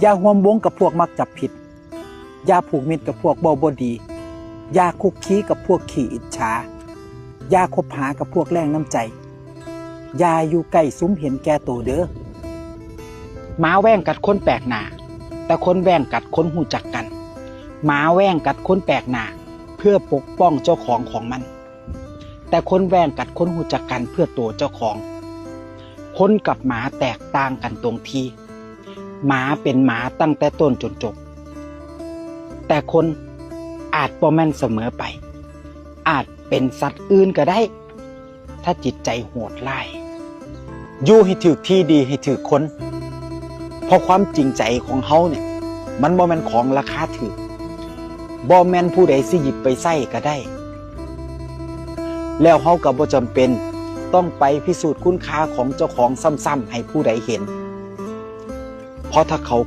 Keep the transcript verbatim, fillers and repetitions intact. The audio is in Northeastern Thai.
อย่าร่วมวงกับพวกมักจับผิด อย่าผูกมิตรกับพวกเว้าบ่ดี อย่าคุกคีกับพวกขี้อิจฉา อย่าคบหากับพวกแรงน้ำใจ อย่าอยู่ใกล้ซุมเห็นแก่โตเด้อ หมาแว้งกัดคนแปลกหน้า แต่คนแว้งกัดคนฮู้จักกัน หมาแว้งกัดคนแปลกหน้า เพื่อปกป้องเจ้าของของมัน แต่คนแว้งกัดคนฮู้จักกันเพื่อโตเจ้าของ คนกับหมาแตกต่างกันตรงที่ หมาเป็นหมาตั้งแต่ต้นจนจบ แต่คนอาจบ่แม่นเสมอไป อาจเป็นสัตว์อื่นก็ได้ ถ้าจิตใจโหดร้าย อยู่ให้ถืกที่ ดีให้ถืกคน เพราะความจริงใจของเฮาเนี่ย มันบ่แม่นของราคาถืก บ่แม่นผู้ใดสิหยิบไปใช้ก็ได้ แล้วเฮาก็บ่จำเป็นต้องไปพิสูจน์คุณค่าของเจ้าของซ้ำๆให้ผู้ใดเห็น เพราะถ้าเขา